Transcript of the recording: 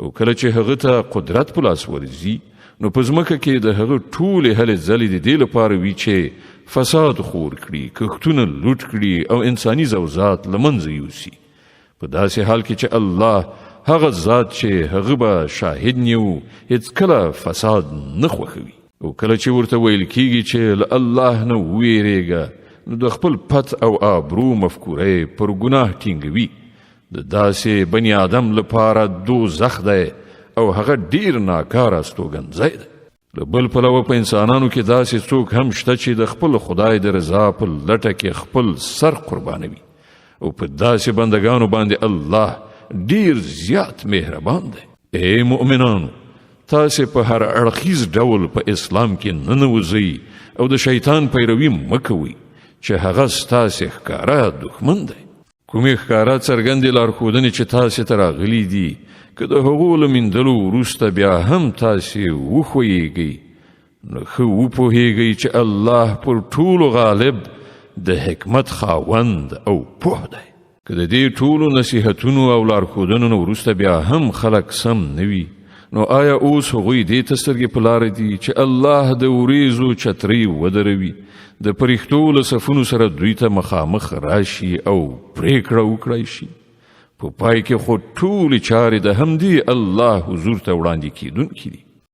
او کله چې هغه ته قدرت په لاس ورځي، نو په ځمکه کې د هغه ټولې هلې ځلې د دې لپاره وي چې فساد خور کړي، کښتونه لوټ کړي او انساني زوزات له منځه یوسي، په داسې حال کې چې الله، هغه ذات چې هغه به شاهد نیو، هیڅکله فساد نه خوښوي. او کله چې ورته ویل کیږي چې له الله نه وویریږه، نو د خپل پت او آبرو مفکوره پر ګناه ټینګوي. د داسې بني آدم لپاره دوزخ دی او هغه ډیر ناکاره استوګنځی دی. له بل پلوه په انسانانو کې داسې څوک هم شته چې د خپل خدای د رضا په لټه کې خپل سر قربانوي، او په داسې بندگانو باندې الله ډیر زیات مهربان دی. اے مؤمنانو، تاسې په هر اړخیز ډول په اسلام کې ننوځئ او د شیطان پیروي مه کوئ چې هغه ستاسې ښکاره دښمن دی. کومې ښکاره څرګندې لارښودنې چې تاسې ته راغلي دي، که د هغو له میندلو وروسته بیا هم تاسې وښویېږئ، نو ښه وپوهېږئ چې الله پر ټولو غالب، د حکمت خاوند او پوه دی. که د دې ټولو نصیحتونو او لارښودنو نه وروسته بیا هم خلک سم نه وي، نو آیا اوس هغوی دې ته سترګې په لاره دي چې الله د وریځو چترۍ ودروي، د پرښتو له صفونو سره دوی ته مخامخ راشي او پرېکړه وکړای شي؟ په پای کې خو ټولې چارې د همدې الله حضور ته وړاندې کېدونکې دي.